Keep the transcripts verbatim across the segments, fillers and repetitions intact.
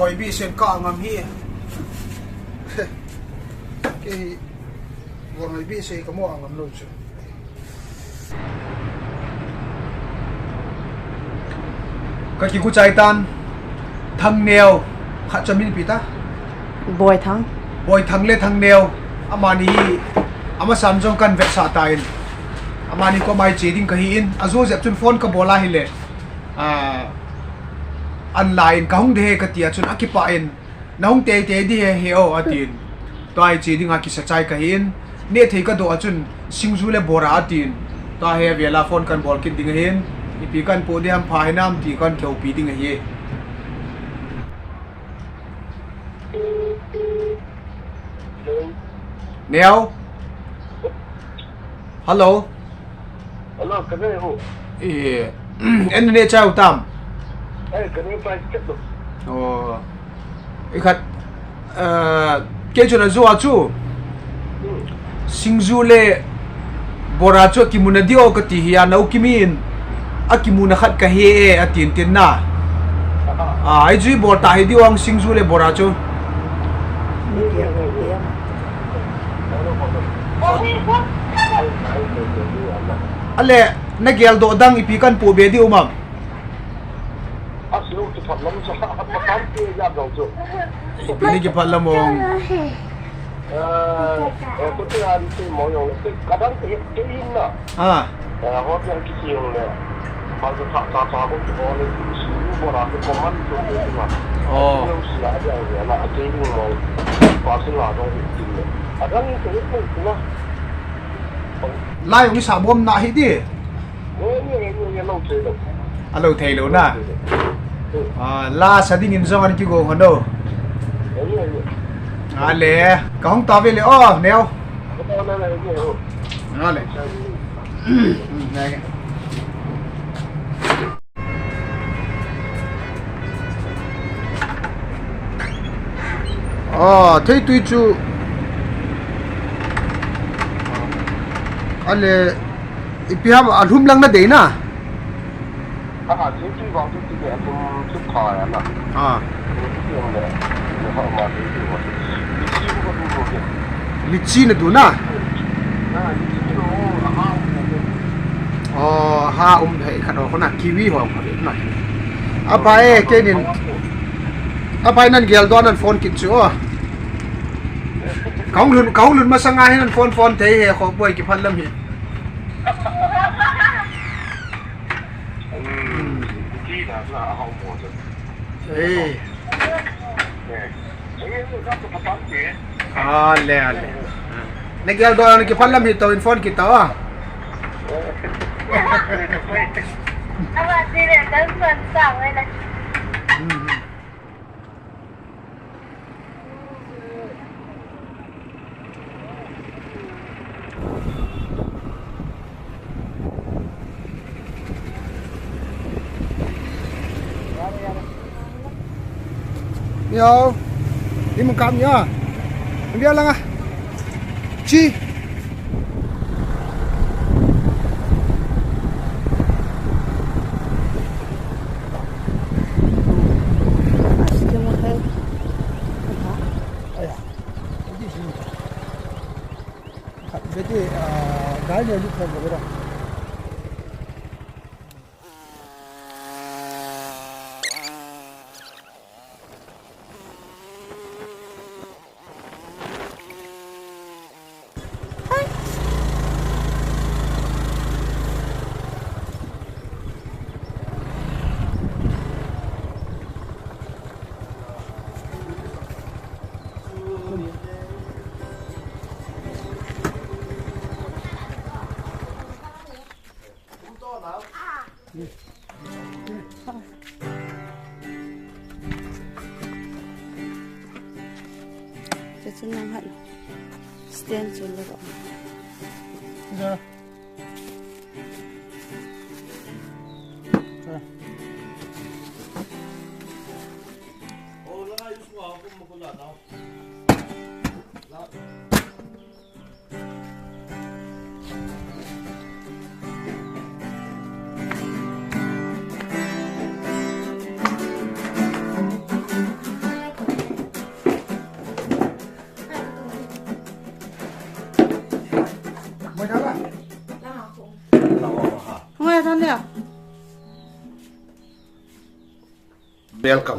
Noibi sen ka ngam hi. Kei hi, noibi sen ka mo ngam lou chu. Ka kigu chai tan, Thangneo, khat cha min ipi ta? Boithang. Boithang le Thangneo, amani hi, amasan jong kan vetsah tan. Amani koma che ding ka hi in, ajo jep chun phone ka bol a hile. Ah, an la in ka hung de he ka tia chun akipah in, "Na hung teitei di he he o," atin. Tua hi che dinga kisa chai ka hin, neh thei ka doh a chun, "Singju le bora," atin. Tua hi avela phone kan bol kit ding ahin, ipi kan po di ham pha hinam ti kan theipi ding ahi. Neo. Hello. Hello, ka nei ho. Eh, en ne chau tam. Eh, ka nei pa chet lo. Oh. Ikhat, eh, kei chun ajo a chu. Hmm. Singju le bora chu kimu na di o ka ti hi a, nau kimin. Akimu na khat ka hi e, atin tin na. Aha. Ah, ai jui bol ta hi di o ang singju le bora chu. Ale, na geldoh dang ipi kan po be di um am? Ipi ni kiphat lam ong? Ah. Oh. Lai ong sa bom na hi di. Alo thei lou na. Ah, la sa ding in jong an kigo hon o. Ale, ka hung ta ve le o, Neo. Ale. Ah, theitui chu. Ale, ipi ham alhum lang na dei na. Ah, theitui vang chu ti le alhum chu kha ya na. Ah. Litchi na du na. Oh, ha um he khat ho na kiwi ho khat na. Apa e, kenin. Apa e nan geldoh nan phone kit chu. Ka hung lhun, ka hung lhun masang a hin nan phone phone thei he kho boi kiphat lam hi. Hmm. Ei. Ale, ale. Na geldoh na kiphat lam hi to in phone kit to a. Hmm. Yo, ni mun kam ya. Ni biar lang ah. Chi. Aya. Beti, ah, gai ne lu thon bera. Stand chu le ko.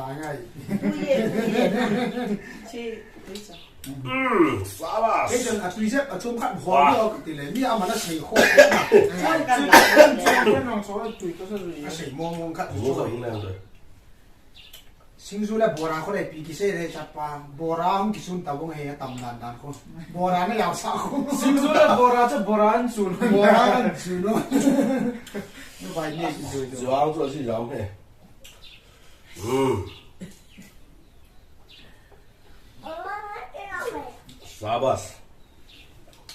lai ngai. Ui, ui. Chi, ui cha. Mm, sabas. Kei chun atui jep, achom khat bol lo kati le. Mi ama na sei kho. Chang kan la. Chang kan nong so tui ko sa ri. Asei mong mong khat. Mo sa ing lang. Singju le bora kho le pi kisei le chapa. Bora hung kisun ta bong he tam dan dan kho. Bora na yau sa kho. Singju le bora chu bora an sun. Bora an sun no. No bai ne singju. Juang chu si juang he. Mm. Sabas.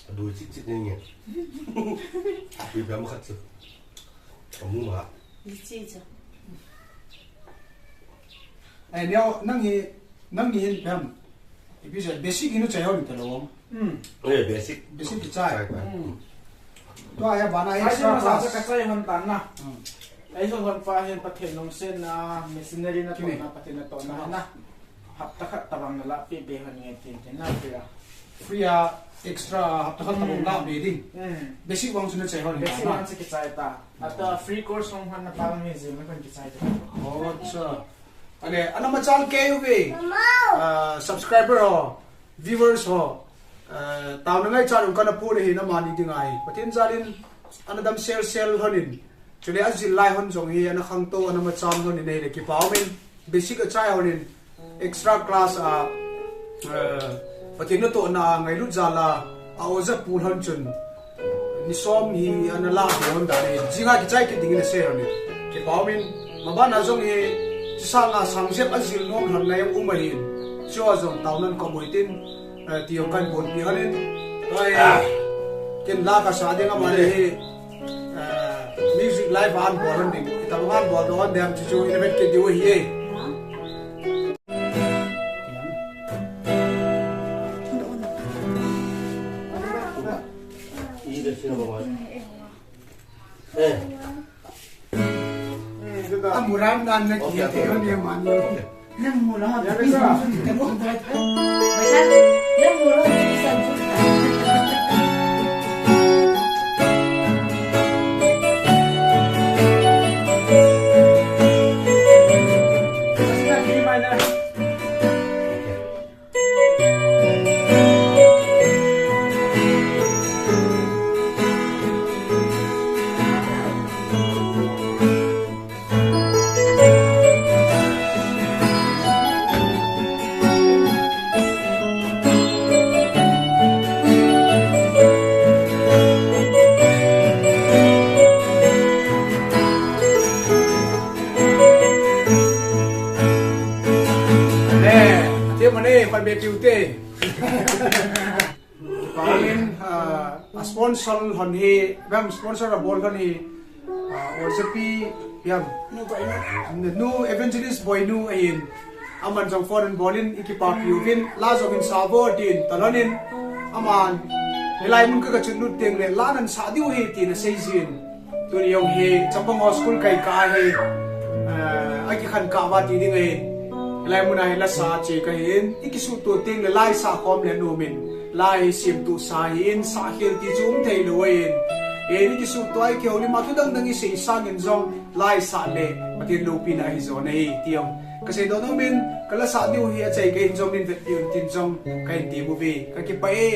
Adui chit chit ni nge. Pi pem khat chu. Kamu ma. Ni chi cha. Ai, neo, nang hi, nang ni hin pem. Ipi sa, basic inu chai ho ni ta lo. Hmm. Eh, basic. Basic kichai. Chai, chai. Hmm. Tua hi bana extra class. Ka chai hon tan na. Hmm. Ei hon hon pa hin Pathen nung sen na missionary na to na Pathen na to na na. Hapta khat tabang na la pe be hon nge tin tin na pe a. Free a extra hapta khat tabang la be ding. Hmm. Basic vang chu na chai hon. Basic vang chu kichai ta. Ata free course hon hon na pa mi jin na kon kichai ta. Oh, acha. Ane, ana machal ke uve. Ah, subscriber ho, viewers ho, ah, taona ngaichat um kana pu le hi na mani ding ahi. Pathen jalin, ana dam sel sel honin. Chule ajil lai hon jong hi, ana khangtou, ana machal honin, ahile kipa umin. Basic achai honin. Extra class a, ah, Pathen natohna ngailut jal a, a oja pu hon chun. Ni som hi ana la be hon dan e. Jinga kichai kit dingin asei hon e. Kipa umin, mabana jong hi, chi sanga sang jep ajil nom hon na jong um ahin. Chua jong taonan ka mu hitin, eh, ti jong kan bolpi hon in. Tua hi, ken la kasa ding ama le hi, eh, music live an bol hon ding. Kitabang an bol doh hon dem chu chu ina vet kit diu ahi e. Amuran dan na ki te ni man lo. Nang mu lo ha. Nang mu lo ha. Te mane, pan be piu te. Pamin, ah, a sponsor hon hi, bem sponsor a bol hon hi, ah, Orsapi, bem. Nu Boinu. Nu Evangelist Boinu ahin. Aman jong phone an bolin, ikipa piu vin, la jong in savo din, talonin, aman, hilai mun ka ka chun lut teng le, la nan sa diu hi, tin asei jin. Tuni jong hi, chapang ho school kai ka hi, ah, akikhan ka va ti ding ahi. Hilai muna hi lasa che kahin, i kisuhto teng le la i sah khom le nom in, la i simtuh sa hi in, sah khel ti chu um thei lou in. E, i kisuhto a i kihoulim a thu dang dang i sei sangin jong, la i sah le Pathen loupina hi jo nei ti jong kasei doh nom in, ka lasa diu hi achai kahin jong min vetpi un tin jong kahin ti uve, kakipah e.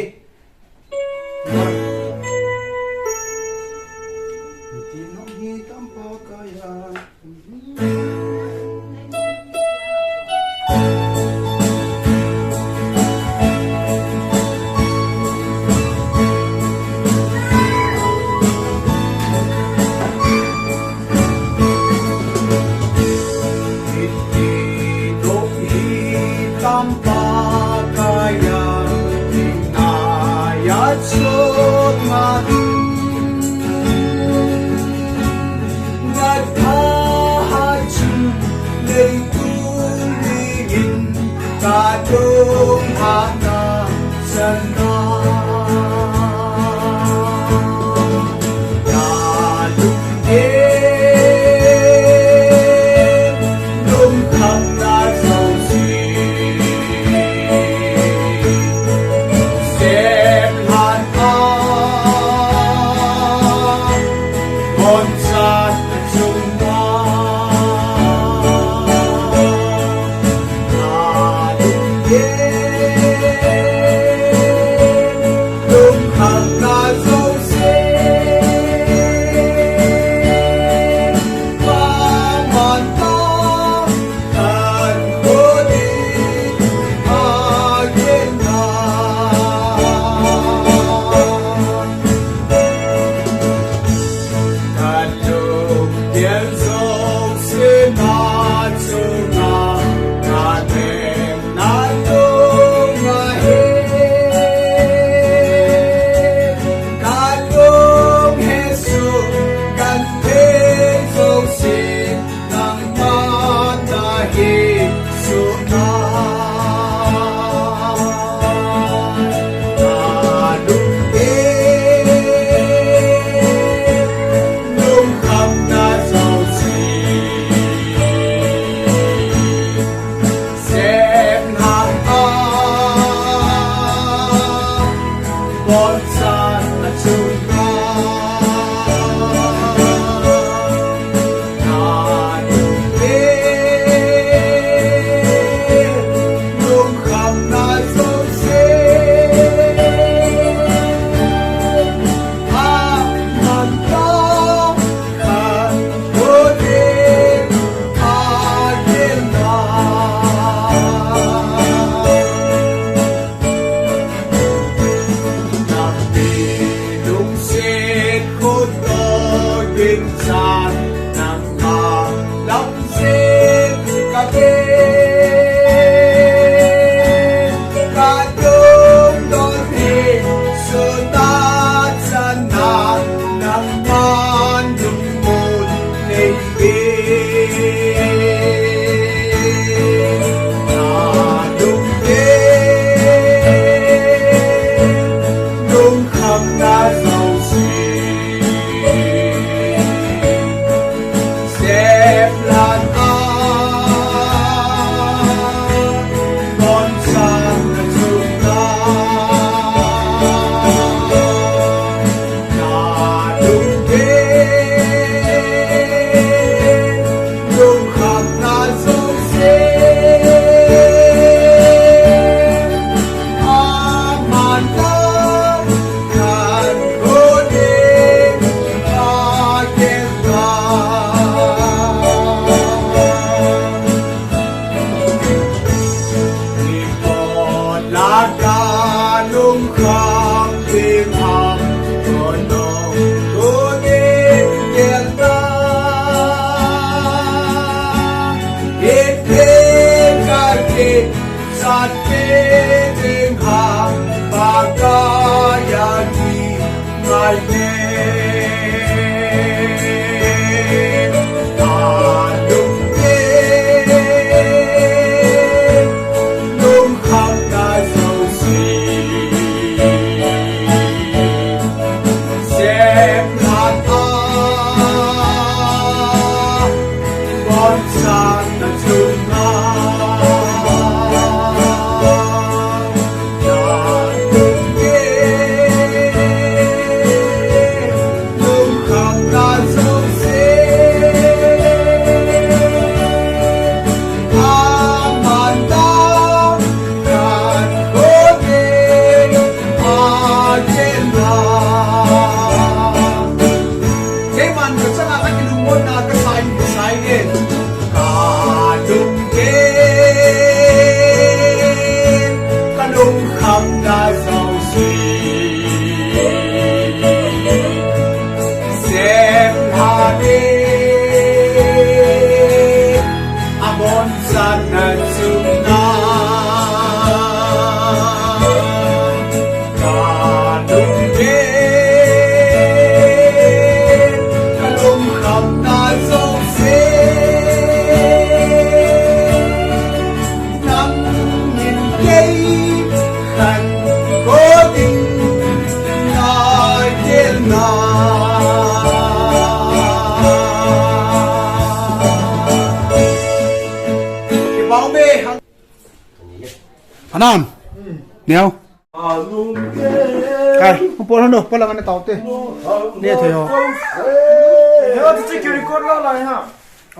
Anam. Neo. Kai, pol hon do, pol lang ane tau te. Ne thei ho. Yo, ti ki record lo lai ha.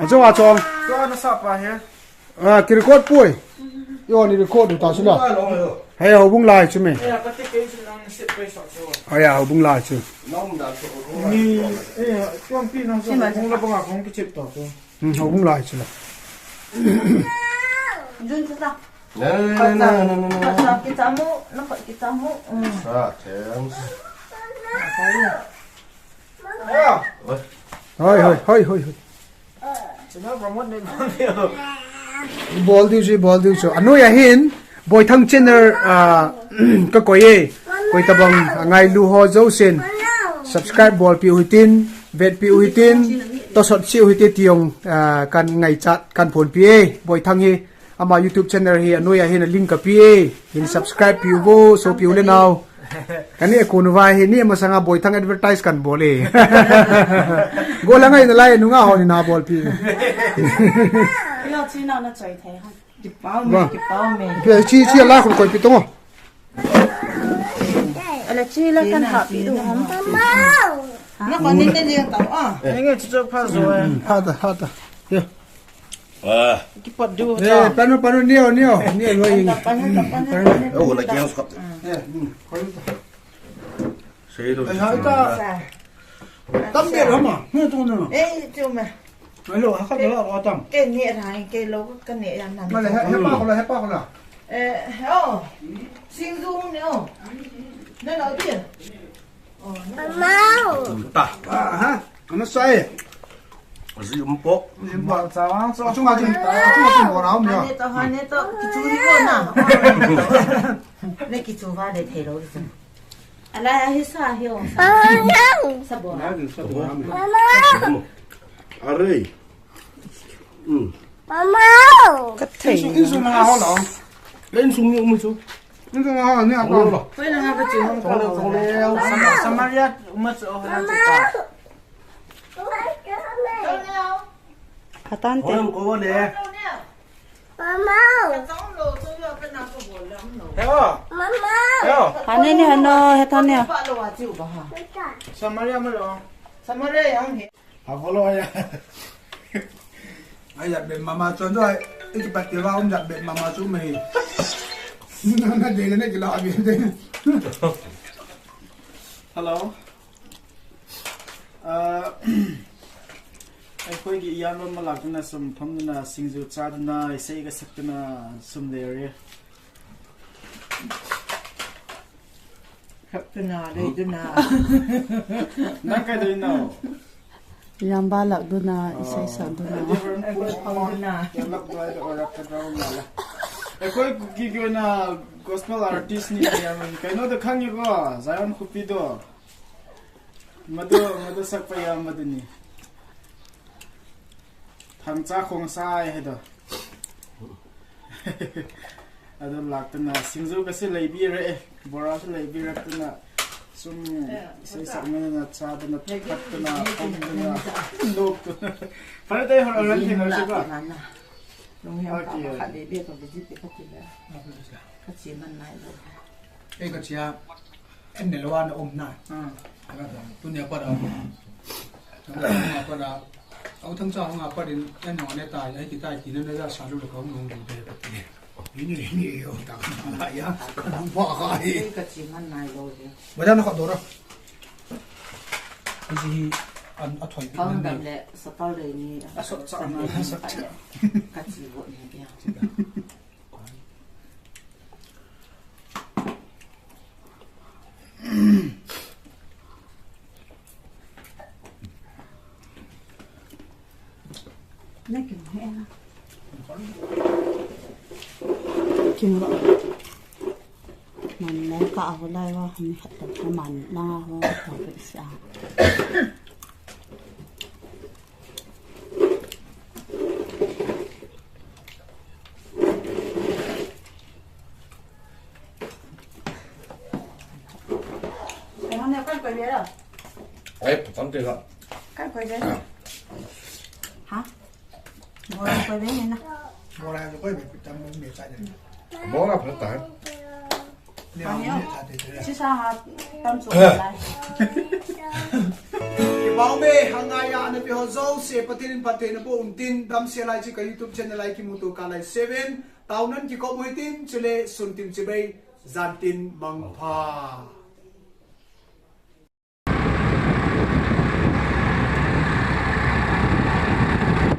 Ajo, ajo. To na sa pa he. Ah, ki record poi. Yo, ni record ta sila. Hei, houbung lai chu me. Hei, houbung lai chu. Ni, eh, tuang pi na so, houbung la banga kong ki chip to. Hmm, houbung lai chu la. Jun chu ta. Khat sa kichamu, na khat kichamu. Sa them. Hoi, hoi, hoi, hoi, hoi. Bol diu chu, bol diu chu. Anoi ahin, Boithang channel, ah, ka koi e. Koi tabang, angailu ho jousen. Subscribe bolpiu hitin, vetpiu hitin, tosot siu hitin ti jong, ah, kan ngaichat, kan phonpi e. Boithang hi. Ama YouTube channel hi anoi ahin alink kapi e, hin subscribe piu vo, sopi u le nao. Kani a kun vai hi ni masanga Boithang advertise kan bol e. Go la ngai na lai nunga ho ni na bolpi. Yo, chi na na choi thei ha. Kipau me, kipau me. Pe chi chi la khun koi pi tongo. Ala chi la kan ha pi du ham. Na kon ni te je ta a. Nge chi cho pha zo e. Ha ta, ha ta. Yo. Ah. Kipat du. Eh, panu, panu, neo, neo, neo, lo ing. Panu, panu, panu. Oh, la kiang skap. Eh, hmm. Sei lo. Eh, ha ta. Tam de lo ma. Ni tu no. Eh, tu me. Ai lo, ha ka lo, o tam. Ke ni ra, ke lo, ka ni ya na. Ma le, he, he pa ko la, he pa ko la. Eh, oh. Sing du ne o. Na lo ti. Mama. Ta. Ah, ha. Ana sai. Zi umpo. Zi umpo. Chunga chun, chunga chun bol a um ya. Ane to, ane to, kichu hi ko na. Ne kichu va le thei lo kichu. Ala ya hi sa hi o sa. Sa bol a. Mama. Are. Hmm. Mama. Ka thei. Insung, insung na ho lo. Insung ni um chu. Insung na ho ni a ko. Koi na ka chu hom ka. Song le, song le. Sama-, Samaria um chu ho na chu ka. Hatan te. Hom ko le. Mama. Heo. Mama. Heo. Hane ni hano, he thane. Samaria ma lo. Samaria yang he. Ha, follow ya. Ai, ya be mama chon jo, ai, iki pat ke ba um ya be mama chu me. Na de le ne ki la abi de. Hello. Ah, ai koi ki yan ma la kana sum pham na singju cha na, isei ka sak na sum le re. Khap tuna, lei tuna. Nang kai dei nau. Yamba lak duna, isai sa duna. Different food. Khap tuna. Yalap dua ito orak ka daw na la. Eh, koi ki koi na gospel artist ni ya man. Kai no da khang ko, Zion Cupido. Madu, madu sak pa ya madu ni. Thangcha Khongsai he do. Ado lak tuna singju ka se lei bi re, bora se lei bi re tuna. Sum sei sak na na cha tuna, khat tuna, khom tuna, lok tuna. Pare tai hor ran thei na se ba. Nung hiam ka khat le le ka visit ka ti le. Ka chi man nai lo. Ei ka chia. En ne lo an om na. Ah. Ka tu ne pa da. Tu ne pa da. Au thang cha hong a pa din en no ne ta, ai ti ta ti ne ne ja sa lu lo ka hong hong de pa ti. Ni ni ni yo ta ka ya. Ka nang pa ka hi. Ka chi man nai lo de. Ba da na ka do ra. Ka chi hi an a thoi pi. Ka hong dam le sa pa le ni. A so cha na. Ka chi bo ni ya. Kim lo. Man ne ka ho lai wa, ni khat ta man na ho ta pe sa. Ai, patan te la. Kan koi de. Ha? Bora koi de na. Bora koi de, patan mo me sa de. Bora patan. Ani o. Chi sanga tam chu lai. Kibang me, hangaiya ana pe ho jouse Pathen in phatthei naboh untin, damsel a hiche ka YouTube channel a kimuto kah lai seven. Taona in kikop u hitin, chule sun tin chibai, jan tin mangpha.